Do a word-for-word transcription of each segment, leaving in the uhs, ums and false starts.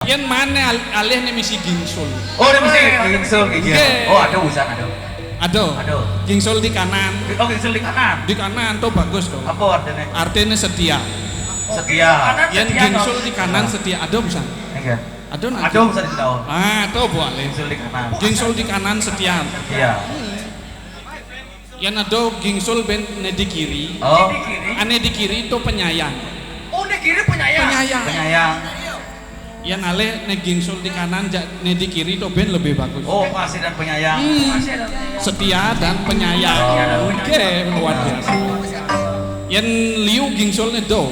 Yen maneh al- alih nih misi gingsul. Oh, ini mesti gingsul gitu. Nggih. Oh, ada urusan, ada. Ada. Ada. Gingsul di kanan. Oh, gingsul di kanan. Di kanan tuh bagus tuh. Apa artinya? Artinya setia. Setia. Yen gingsul di kanan setia, ada urusan. Enggak. Ada nanti. Ada urusan di kanan. Ah, tuh boleh. Gingsul di kanan. Gingsul di kanan setia. Iya. Yen ada gingsul ben ne di kiri. Oh. Ane di kiri itu penyayang. Oh, ne kiri penyayang. Penyayang. Penyayang. Yen alih ne gingsul di kanan, jak ne di kiri itu ben lebih bagus. Oh, kasih dan penyayang. Hmm. Setia dan penyayang. Oh. Oke, luar biasa. Yen liu gingsul ne do.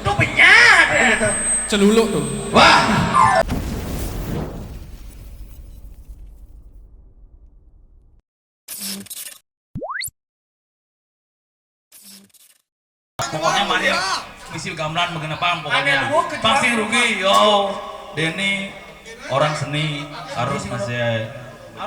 Itu penyayang. Celuluk tuh. Wah. Pokoknya Maria misil gamelan mengenai pang pokoknya. Pang sing rugi, yo. Denny orang seni harus masih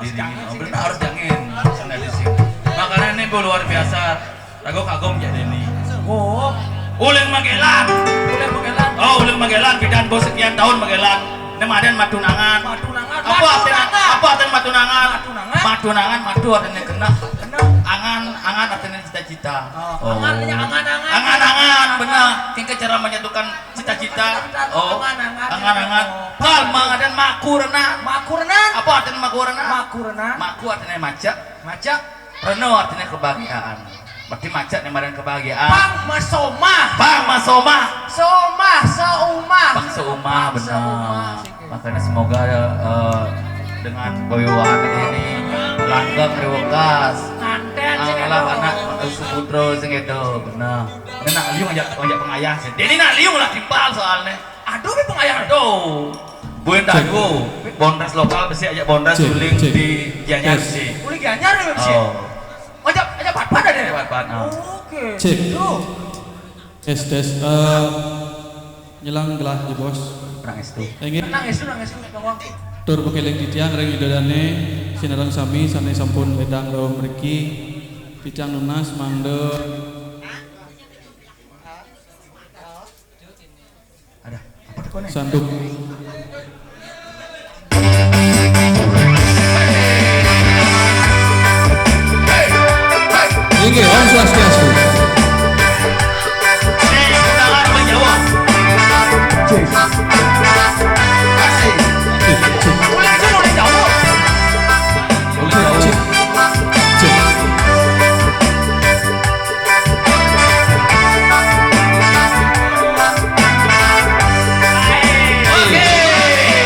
diri. Benar harus jangin. Harus ada di sini. Makanya ini luar biasa. Rago kagum ya Denny. Oh. Ulin Magellan. Ulin Magellan. Oh, Ulin Magellan pidan bos sekian tahun Magellan. Ini maden matunangan. Matunangan. Apa artinya? Apa artinya matunangan? Matunangan. Matunangan, matu artinya kena. Kena. Angan, angan artinya cita-cita. Oh, angan, angan, angan. Angan, angan, benar. Tingkat cara menyatukan cita-cita. Oh, angan, angan. Angan, angan. Kal, mangadan makurna. Makurna. Apa artinya makurna? Makurna. Maku artinya macak. Macak. Reno artinya kebahagiaan. Berarti macak nih madan kebahagiaan. Pang masomah. Pang masomah. Somah, seumah. Pang seumah, benar. Makanya semoga eh, dengan kewibawahan ini langgeng riwekas. Nganten sing edo. Anak suputra sing edo, benar. Ini nak liung ngajak ngajak pengayah sih. Ini nak liung lah timpal soalnya. Aduh, ini pengayah aduh. Buin dagu, bonres lokal mesti ajak bonres suling di Gianyar sih. Suling Gianyar ya mesti. Oh. Ajak ajak pat-pat ada ya? Pat-pat. Oke. Cek. Tuh. Tes tes eh, nyelang gelah ya bos. Nang estu. Inggih. Nang estu, nang estu, Bang Wang. Tur pekeling titiang ring idodane sinareng sami sane sampun ledang rauh mriki. Titiang nunas mangda. Ada. Apa tuh, Kone? Sanduk. Inggih, Om Swastiastu. Cek. Cek, cek. Cek, cek.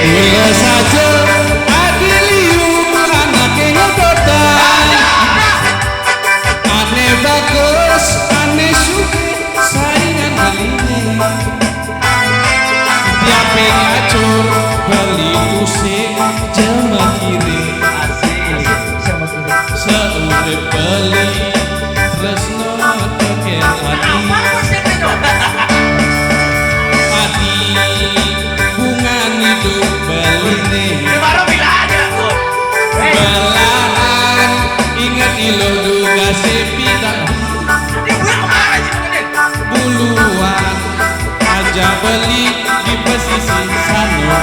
Wira saja adi liu anake ngedotan. Ane bagus, ane sugih, saingan beline. Tiape ngacur, beli tusing, jemah kiri. Seurip beli tresno tekel ati. Ati bungan idup beline. Belahan inget ilo duga sepita. Buluan aja beli di pesisir sana.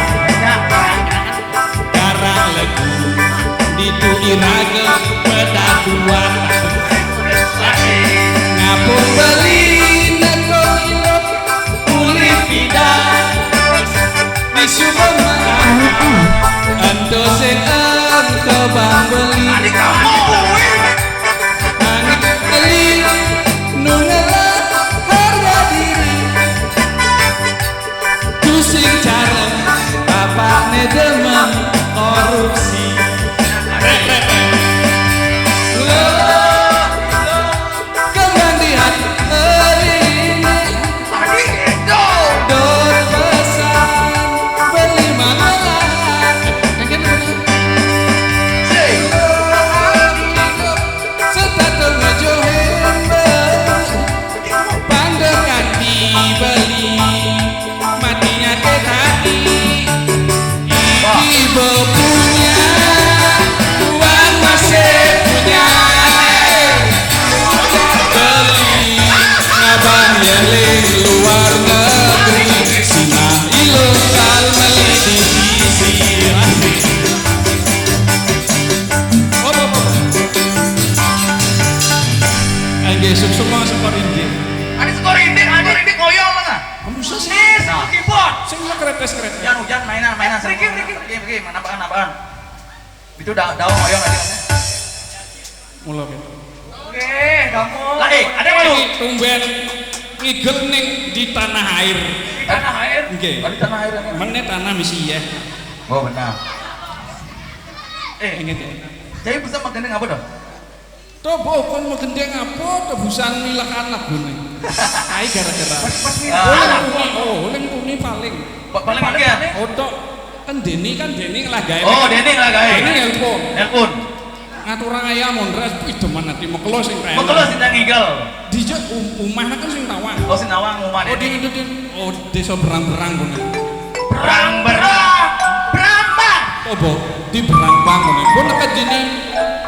Garang legu ditu irage pedaduan. Ngapung beli neko ilo uli pida. Di suba maaf ento sing ento bang beli. Adik kamu. Anak beli nu ngelah harga diri. Pusing cara bapakne demen korupsi. Rek, rek, rek. Lo, Hujan, hujan, mainan, mainan. Riki, Riki. Riki, Riki, mana apaan, apaan? Itu da daun oyong tadi. Mula gitu. Oke, kamu. Lah, eh, ada malu. Ini tumben ngigel ning di tanah air. Di tanah air? Nggih. Oh, di tanah air, ya. Meneh tanah misi ya. Oh, benar. Eh, ingat ya. Jadi bisa makan apa dong? Coba kon magendeng apa tebusan milekan lagune. Ai gara-gara. Pas, pas milekan. Oh, oh, ning tuni paling. Pa-, paling akeh. Otok kan Deni kan Deni nglagae. Oh, Deni nglagae. Deni nelpon. Nelpon. Ngaturang ayam mondres, wih demen ati mekelo sing kae. Mekelo sing nang ngigel. Dijak um, umah kan sing tawang. Oh, sing tawang umah. Oh, Deni. Di, di, di, oh, desa berang-berang kono. Berang-berang. Berambang. Coba di berambang kono. Pun neked Deni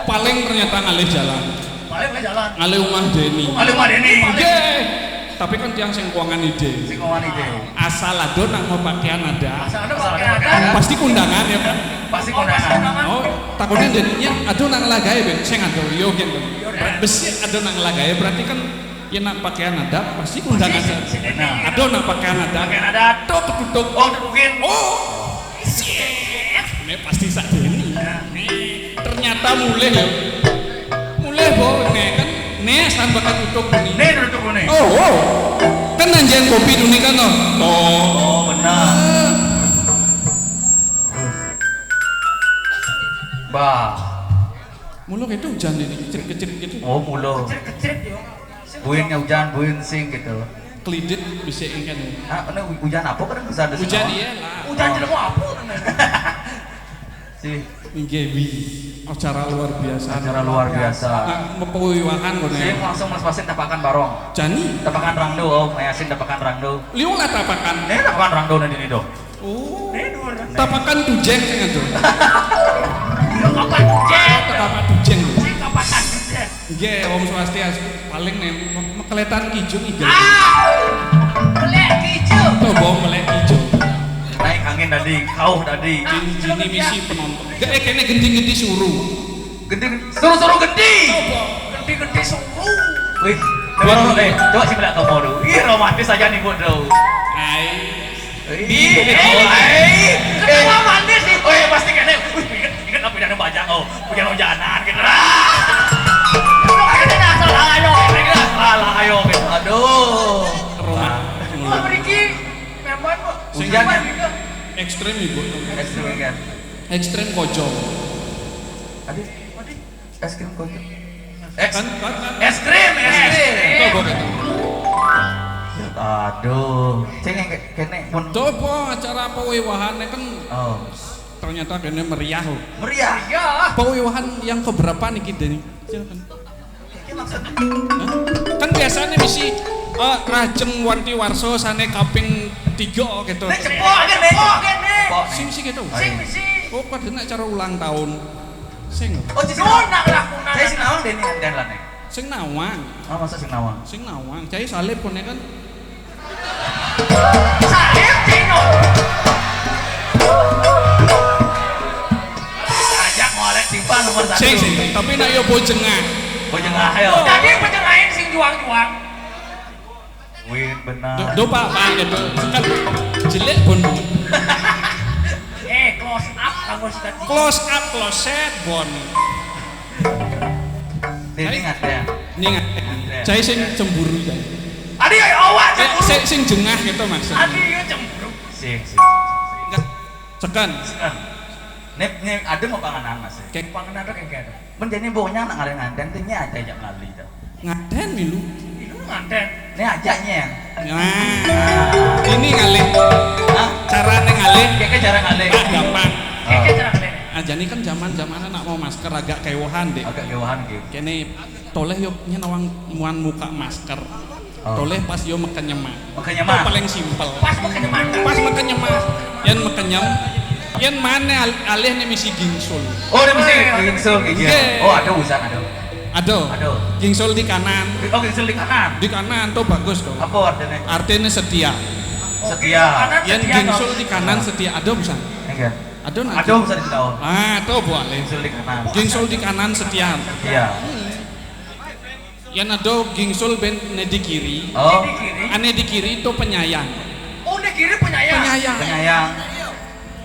paling ternyata ngalih jalan. Balik ke jalan. Ngalih umah Deni. Ngalih umah Deni. Nggih. Tapi kan tiang sing kuangan ide. Sing kuangan ide. Asal ado nak mau pakaian ada. Asal ado pakaian ada. Pasti kondangan ya, Pak? Pasti kondangan. Oh, takutnya jadinya ado nak ngelagae, Ben. Sing ado, yo gitu. Besi ado nak ngelagae, berarti kan ya nak pakaian ada, pasti kondangan. Pasti, pasti. Ado nak pakaian ada. Pakaian ada. Tok ketutup. Oh, ketutukin. Oh, shit. Ini pasti sak Deni. Nah. Ternyata mulih ya. Mulih, bo, ne kan ne san bakat utuk ini. Ne utuk ini. Oh, oh. Kan nanjang kopi duni kan, no. Oh. Oh, benar. Bah. Mula itu hujan ini, kecil-kecil gitu. Oh, mula. Kecil-kecil ya. Buin hujan, buin sing gitu. Kelidit bisa kan. Ah, ini hujan apa kan bisa ada. Hujan iya lah. Hujan jelema apa kan? Sih. Nggih, wi. Acara luar biasa. Acara luar biasa. Nah, mepewiwahan ngono. Sing langsung mas pasin tapakan barong. Jani. Tapakan rangdo, oh, mayasin tapakan rangdo. Liu lah tapakan. Nih tapakan rangdo nanti nih dong. Oh. Tapakan tujeng sing ado. Tapakan tujeng. Tapakan tujeng. Sing tapakan tujeng. Nggih, Om Swastiastu. Paling nih me- mekeletan kijo nggih. Ah! Melek kijo. Coba melek kijo. Naik angin tadi, kauh tadi. Ini misi penonton. Gak eh kene gending-gending suru. Gending suru-suru gending. Coba gending-gending suru. Wih, coba eh, coba sih melek kamu dulu. Ih, romantis aja nih, Bu, dulu. Hai. Ih, eh, eh. Ketua manis nih. Oh, ya pasti kene. Wih, inget, inget apa yang baca? Oh, hujan-hujanan gitu. Ah. Aduh, ayo, dah, salah, ayo. Salah, ayo gitu. Aduh. Rumah. Wah, Riki, memang kok. Hujan. Ekstrim ibu. Ekstrim kan. Ekstrim kocok. Aduh, aduh. Es krim kocok. Es, kan, kan, kan. Es krim, es krim. Tuh, gua kata. Aduh, ceng yang ke- kene pun. Coba acara pewiwahan kan. Oh. Ternyata kene meriah loh. Meriah. Iya. Pewiwahan yang keberapa nih kita nih? Silakan. Iki maksudnya. Hah? Kan biasanya misi eh, rajeng wanti warso sane kaping tiga gitu. Nek cepok kan, nek cepok kan, nek. Cepok. Sing sih gitu. Sing misi. Oh, kok kena acara ulang tahun. Sing. Oh, sing nawang. Saya sing nawang deh nih, dan lah nih. Sing nawang. Oh, masa sing nawang? Sing nawang. Cai salib kone kan. Salib Cino. Ajak ngolek tiba nomor satu. Sing, sing. Tapi nak yo bojengah. Bojengah, ayo. Tadi bojengahin sing juang-juang. Win benar. Do, do Pak, Pak, gitu. Kan jelek pun. Eh, close up kamu sudah. Close up, closet, bon. Ini ngadeg. Ini ngadeg. Cai sing cemburu, Cai. Adi, ya, awak cemburu. Sing, sing jengah gitu maksudnya. Adi, ya cemburu. Sing, sing. Enggak. Sekan. Sekan. Nek, nek ada mau panganan, Mas. Kayak panganan tuh kayak gitu. Menjadi baunya anak ngalih nganten tuh nya aja aja melalui tuh. Nganten milu. Itu nganten. Ini ajaknya. Nah, ini ngalih. Hah? Carane ngalih. Kayak cara ngalih. Ah, gampang. Kayak cara ngalih. Ah, jadi kan zaman-zaman anak mau masker agak kewohan deh. Agak kewohan gitu. Kene toleh yuk nya nawang muan muka masker. Oh. Toleh pas yo makan nyemak. Makan nyemak. Itu paling simpel. Pas makan nyemak. Pas makan nyemak. Yang makan nyem. Yang mana al alih nih misi gingsul. Oh, ini misi gingsul gitu. Iya. Oh, ada urusan ada. Ada. Ada. Gingsul di kanan. Oh, gingsul di kanan. Di kanan tuh bagus tuh. Apa artinya? Artinya setia. Setia. Yang gingsul di kanan setia ada urusan. Iya. Ada nanti. Ada urusan di tahun. Ah, tuh boleh. Gingsul di kanan. Gingsul di kanan setia. Iya. Yan ado gingsul ben ne di kiri. Oh. Ane di kiri itu penyayang. Oh, ne Kiri penyayang. Penyayang. Penyayang.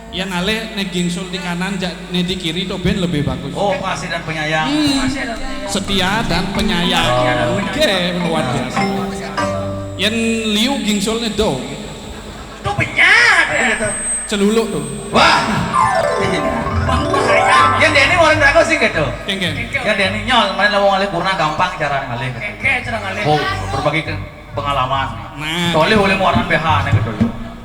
Yén alih né gingsul di kanan, jak né di kiri to ben lebih bagus. Oh, pengasih dan penyayang. Hmm. Pengasih dan penyayang. Setia dan penyayang. Setia dan penyayang. Oke, luar biasa. Yén liu gingsul né do. To penyayang. Celuluk to. Wah. Bang bahaya. Yén Deni orang berapa sih gitu? Kéngkén. Yén Deni nyol, main lawang alih kurna gampang cara ngalih gitu. Kéngkén cara ngalih. Oh, berbagi ke pengalaman. Nah. Soalnya boleh muaran B H nih gitu.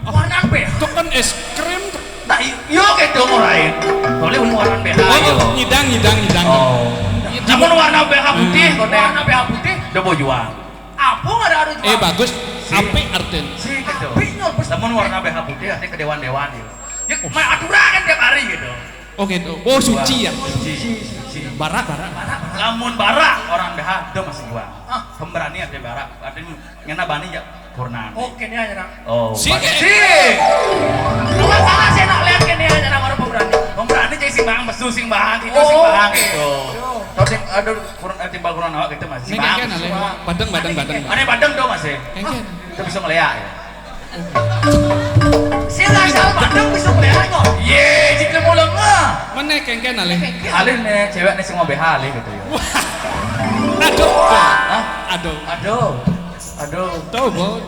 Warna B H. Itu kan es krim. Nah, i-, yo gitu ngurain. Soalnya boleh muaran B H. Oh, yo. Nyidang, nyidang, nyidang. Oh. Nyidang. Namun warna B H putih, hmm, kok warna B H putih. Udah mau jual. Apa nggak ada harus jual? Eh, bagus. Si. Apik artin. Si gitu. Apik nyol, bos. Namun warna B H putih, artinya kedewan-dewan gitu. Ya, main aturan kan tiap hari gitu. Oh gitu. Oh, suci ya. Suci, suci. Barak, barak. Lamun barak orang B H, do masih jual. Ah. Pemberani ada barak. Artinya ngena bani ya kurnan. Oke, ini aja, nak. Oh, sini. Sini. Lu kan salah sih, nak lihat ini aja, nak, baru pemberani. Pemberani jadi sing bang, besu sing bang, gitu, sing bang, gitu. Terus yang ada kurang, eh, timbal kurang awak gitu, masih sing bang. Ini kan, badeng, badeng, badeng. Ada badeng dong, masih. Kéngkén. Kita bisa ngeliat ya. Sing asal badeng bisa ngeliat kok. Ye, jika mau lengah. Mana kéngkén alih? Alih nih, cewek nih semua B H alih gitu ya. Wah. Aduh. Hah? Aduh. Aduh. Aduh. Tahu, Bo.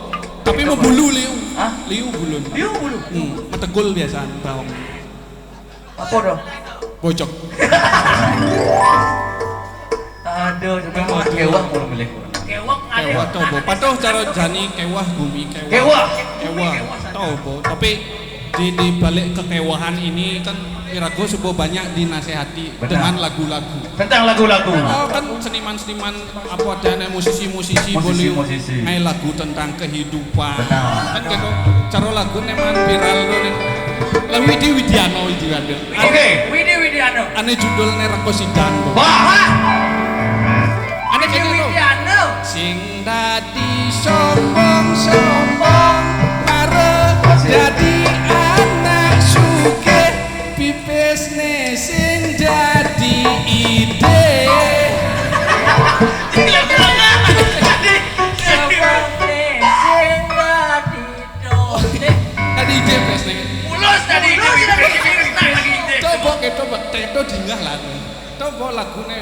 Tapi mau bulu liu. Hah? Liu bulun. Liu bulu. Hmm, metegul biasa bawang. Apa dong? Bocok. Aduh, memang kewah mau milih. Kewah, kewah, tahu, Bo. Patuh cara jani kewah gumi, kewah. Kewah. Kewah, tahu, Bo. Tapi di, di balik kekewahan ini kan irago subo banyak dinasehati. Benar. Dengan lagu-lagu. Tentang lagu-lagu. Oh, kan seniman-seniman apa adanya, musisi-musisi boleh main lagu tentang kehidupan. Benar. Kan gitu, cara lagu memang viral tuh nih. Lah Widi Widiano itu ada. Oke. Widi Widiano. Ane judulnya Reko Sidang tuh. Wah. Ane kene tuh. Widiano. Sing dadi sombong-sombong, mare dadi anak sugih, pipisne sing dadi ide. Sombongne sing dadi dosen. Tadi ide, pipisne. Mulus tadi ide, pipisne lagi ide. Coba ke, coba, Teto dingah lah. Coba lagune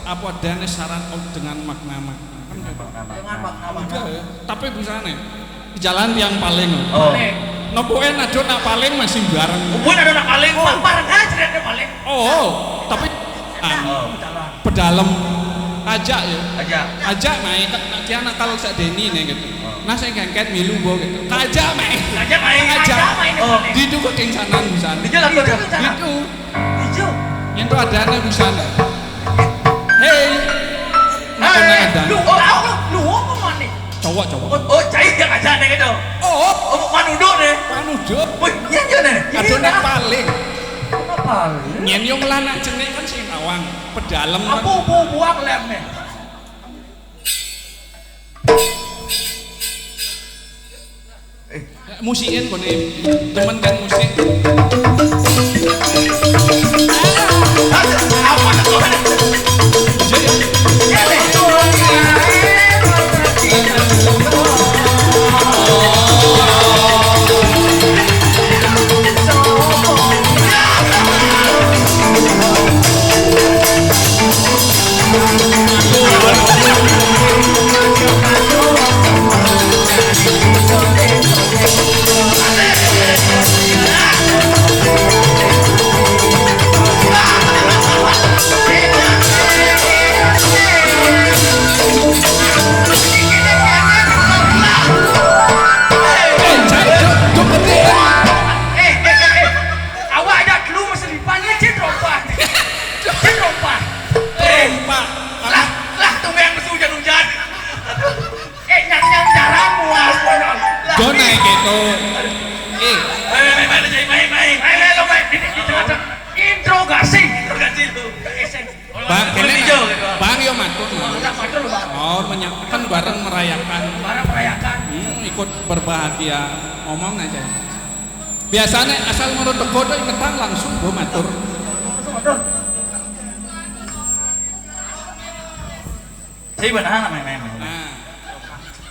apa adane syarat dengan makna-makna. Dengan makna-makna. Enggak ya. Tapi bisa nih. Jalan yang paling. Oh. Nopo en ada nak paling masih bareng. Kuwi ada nak paling, oh, bareng aja ada paling. Oh, tapi, ah, oh, pedalem. Ajak ya. Ajak. Ajak naik, nak dia nakal sak deni nih gitu. Oh. Nah, saya ngangkat milu bo gitu. Kajak main. Kajak main. Kajak. Kajak main. Oh. Di itu kok kengsanan misalnya. Di jalan kok. Di itu. Ijo. Yen to adane pisan. Hei. Ngene adane. Lu, oh, lu, lu apa mane? Cowok, cowok. Oh, oh, cai yang aja nih gitu. Oh. Oh, manuduk nih. Manuduk. Wih, iya, iya nih. Iya, ada nak paling. Nak paling? Yen yo ngelanak jenik kan sing awang. Pedalem kan. Apa bu-, buang lem nih? Eh. Musikin kono, temen kan musik. Apa tuh? Iya, iya. Awak ada clue masa depan ni, cek rompan. Cek rompan. Rompan. Lah, lah, tumben mesti hujan-hujan. Eh, nyang-nyang jaramu, ah, kono. Lah, go naik itu. Eh. Main, main, main, main, main, main. Main, main, lo main. Ini, ini, ini. Interogasi. Interogasi lu. Bang, kene, Bang, yo matur, Bang. Matur, Bang. Oh, menyang-, kan bareng merayakan. Bareng merayakan. Hmm, ikut berbahagia. Ngomong aja. Biasanya asal menurut teko tuh ingetan langsung, Bro, matur. Langsung matur. Saya benar nak main-main. Nah.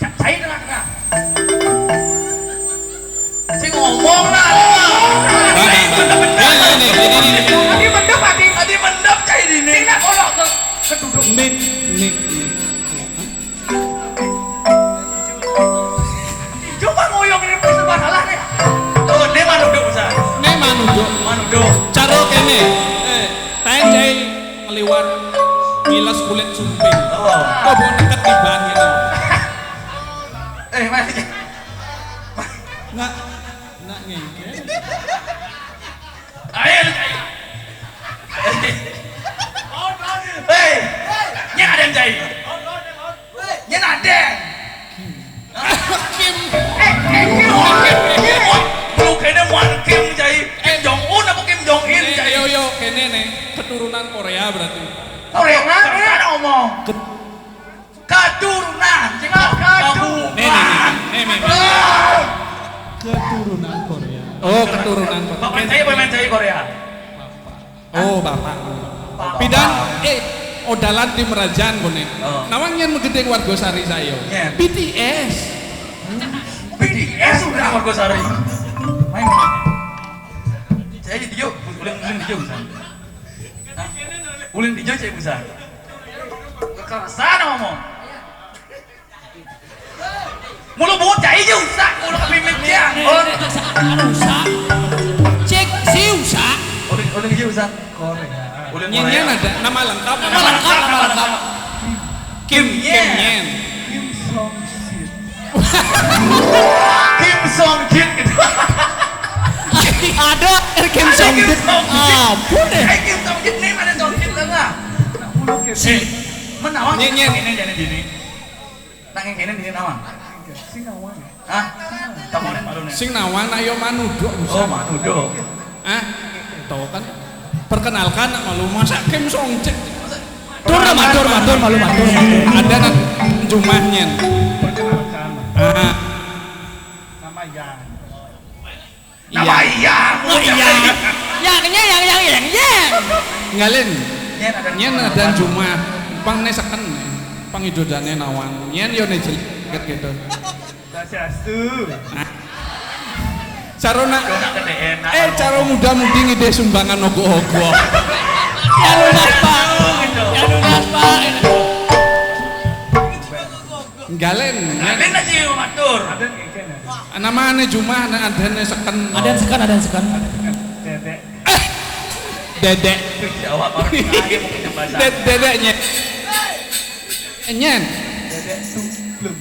Ca-, saya dengar, dengar. Kulit sumping. Oh. Kok mau neket di ban gitu. Eh, Mas. Nak, nak ngengkel. Ayo, lu cai. Hei, nyén Adén cai. Nyén Adén. Kim. Eh, eh, Kim. Lu kéné muan Kim cai. Kim Jong Un apa Kim Jong Il cai? Yo, yo, kéné nih, keturunan Korea berarti. Korea, mana ngomong? Keturunan, cing, keturunan. Nih, nih, nih, nih, nih, nih. Keturunan Korea. Oh, keturunan Korea. Bapak saya pemain saya Korea. Oh, bapak. Bapak. Pidan, eh, odalan di Merajan koné. Oh. Nawang nyén magedé warga Sari saya. Nyén. B T S. B T S udah warga Sari. Main. Saya di Tio, uling uling di Tio bisa. Hah? Uling di Tio saya bisa. Kekerasan ngomong. Mulu bocah ieu usah, mulu kepimit ya. Oh, rusak. Cék si usah. Uling uling ieu usah. Korea. Uling Nyén, Korea. Nyén ada nama lengkap. Nama lengkap, nama lengkap. Kim, Kim Nyén. Kim Nyén. Kim Song Shin. Kim Song Jin gitu. Ada Kim Song Jin. Ampun deh. Eh, Kim Song Jin nih, ada Song Jin tengah. Nak mulu Kim. Si. Menawa Nyén, nyén. Ini jadi gini. Nak yang ini nawang. Sing nawang. Hah? Tamu nih malu nih. Sing nawang nak yo manuduk. Oh, manuduk. Hah? Tuh kan. Perkenalkan nak malu, masa Kim Song Jin. Tur, matur, matur, malu, matur, matur. Ada nak jumah nyén. Perkenalkan. Ah. Nama Yang. Nama Yang. Oh, Yang. Yang, yang, yang, yang, yang. Ngalin. Nyén ada. Nyén ada jumah. Pang né seken. Pang idodané nawang. Nyén yo né jelek gitu. Swastiastu. Cara nak, eh, cara muda-mudi ngidih sumbangan ogoh-ogoh. Ya lunas, Pak. Ya lunas, Pak. Nggalen. Nggalen aja yuk, matur. Namanya jumah, nah, adanya seken. Ada yang seken, ada yang seken. Dedek. Dedek. Jawa, Pak. Ded-, dedeknya. Nyén. Dedek tumplung.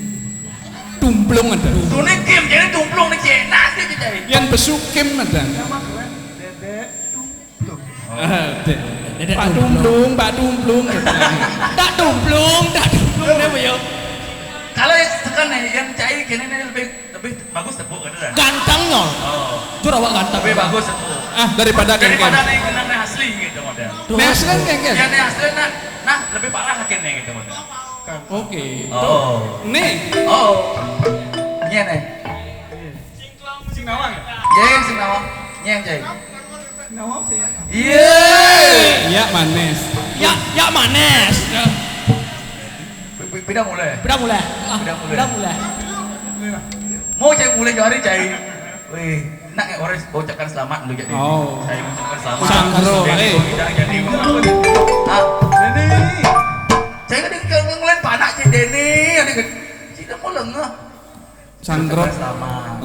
Tumplung ada. Tune Kim, jadi tumplung nih, Cek. Nanti dicari. Yang besu Kim ada. Nama keren? Dedek tumplung. Ah, Dek. Dedek Pak Tumplung. Tumplung, Pak Tumplung. Tak tumplung, tak tumplung, apa ya? Kalau yang tekan nih, yang cai gini nih lebih, lebih bagus tepuk gitu dah. Ganteng, Nyol. Oh. Jujur awak ganteng. Lebih bagus tepuk. Ah, daripada Kengkeng. Daripada nih kenang nih asli gitu model. Tuh. Nih asli kan Kengkeng? Ya, nih asli, nah, nah, lebih parah akhirnya gitu model. Oke. Oh. Nih. Oh. Iya nih. Sing nawang. Iya, sing nawang. Nyén, Cai. Nawang sih. Iya. Iya, manis. Ya, ya manis. Pi-, pi-, pindah mulai. Pindah mulai. Ah, pindah mulai. Pindah mulai. Mau Cai mulai jari, Cai. Wih, nak orang ucapkan selamat dulu jadi. Oh. Saya ucapkan selamat. Sangro, eh. Kita jadi. Ah. Jadi. Saya kan kalau ngeliat panak Cai Deni, ada ke-, kita mau lengah. Sanggrot. Sama.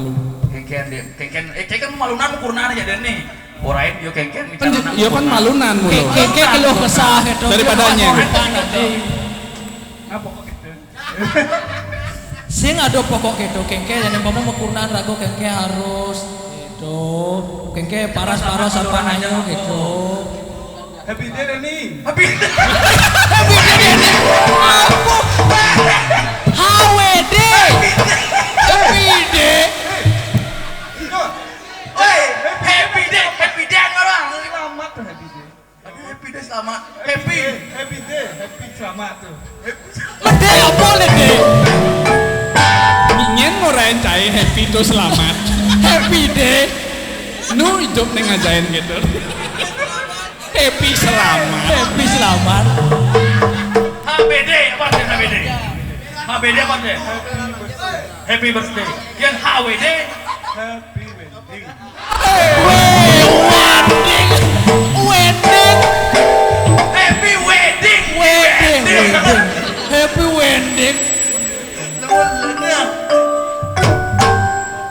Kengken, dia, kengken, eh, kengken malunan kurna aja deh nih. Orain yo kengken. Kan, iya kan malunan mulu. Kengken keluh kesah gitu. Daripada nyén. Apa kok gitu? Sing ada pokok gitu, kengken yang umpama mau kurna rago kengken harus gitu. Kengken paras-paras apa nanya gitu. Happy Day, Dani. Happy, Happy Day, Dani. Apa? H W D. Happy Day. Happy Day. Woi, Happy Day, Happy Day orang. Selamat tuh Happy Day. Happy Day selamat. Happy. Happy Day, Happy selamat tuh. Happy. Mede apa, Dede? Nyén ngorain cai happy to selamat. Happy Day. Nu hidup ning ngajain gitu. Happy selamat. Happy selamat. H B D apa artinya H B D? H B D apa artinya? Happy birthday. Yang H W D? Happy wedding. Weh, wedding. Wedding. Happy wedding. Wedding, wedding. Happy wedding.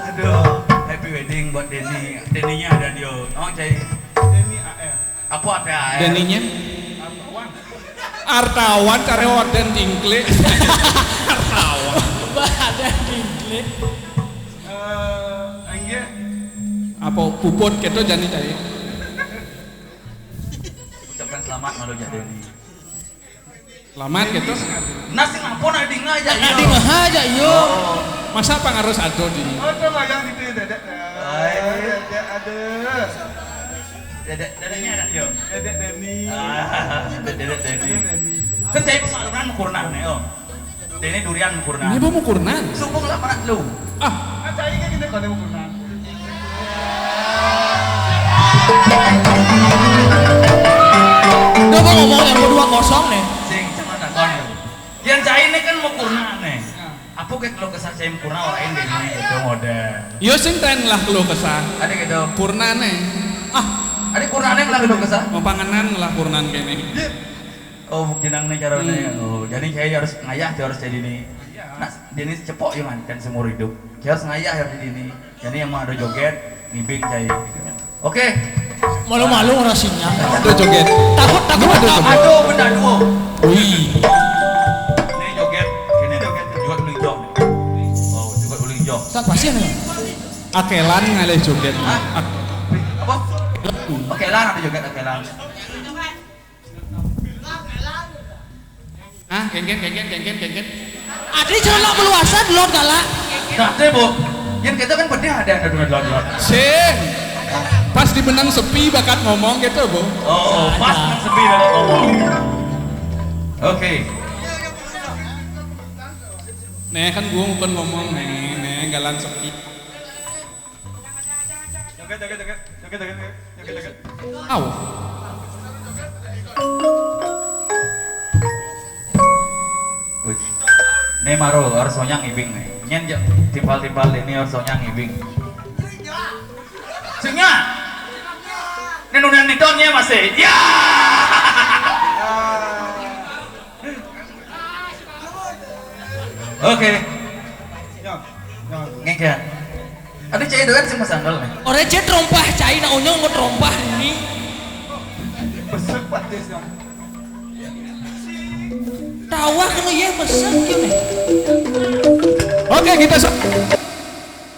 Aduh, happy wedding buat Denny. Denny-nya ada dia. Nawang cai. Denny A R. Apa ada A R? Denny-nya? Apa, Wan? Artawan cari oden dingklik. Artawan. Badan dingklik. Eh, enggak. Apa puput gitu jani cari. Ucapkan selamat malu jadi. Selamat gitu. Nasi ngapun ada dingin aja, iya. Dingin aja, iya. Oh. Masa apa harus ada di? Oh, itu mah yang gitu, Dedek. Hai. Dedek, aduh. Dedek, dedeknya ada, yo. Dedek Deni. Ah, Dedek Deni. Dedek Deni. Kan saya pengalaman kurna nih, yo. Deni durian kurna. Ini mau kurna? Sumpung lah, mana lu? Ah. Kan saya kan gini, kalau mau kurna. Udah, gua ngomong yang kedua kosong nih. Sing, cuma takon. Yang cai ini kan mau kurna nih. Apa kayak keluh kesah cai kurna orang ini gitu model. Yo sing ten lah keluh kesah. Ada gitu. Kurna nih. Ah, ada kurna nih lah keluh kesah. Mau panganan lah kurnan kene. Oh, jenang nih caranya. Hmm. Oh, jadi saya harus ngayah, saya harus jadi nih. Nah, jadi cepok yang kan seumur hidup. Saya harus ngayah harus jadi nih. Jadi yang mau ada joget, ngibing cai. Oke. Malu-malu ngerasinya. Ada joget. Takut, takut. Aduh, aduh, aduh. Aduh, benda dua. Wih. Ini joget, ini joget, joget uling jong. Oh, joget uling jong. Tak pasti nih. Akelan ngalih joget. Hah? Ak- Apa? Akelan ada joget akelan. Ah, kengken, kengken, kengken, kengken. Adri celana beluasan, dulur galak. Nah, deh, Bu. Yang kita kan pedih ada, ada dua, dua, dua. Sing. Pas di menang sepi bakat ngomong gitu, Bu. Oh, pas menang sepi bakat ngomong. Oke. Nih kan gua bukan ngomong nih, nih galan sepi. Joget, joget, joget. Joget, joget, joget. Joget, joget. Au. Wih. Nih maru, harus sonyang ibing nih. Nyen jo, timpal-timpal ini harus sonyang ibing. Singnya. Nenunan nidonnya masih. Ya. Oke. Ngekeh. Ada cai doan sih masandal nih. Orang cai terompah cai nak unyong mau terompah ini. Besek patisnya. Tawa kena ya besek gini. Oke, kita se-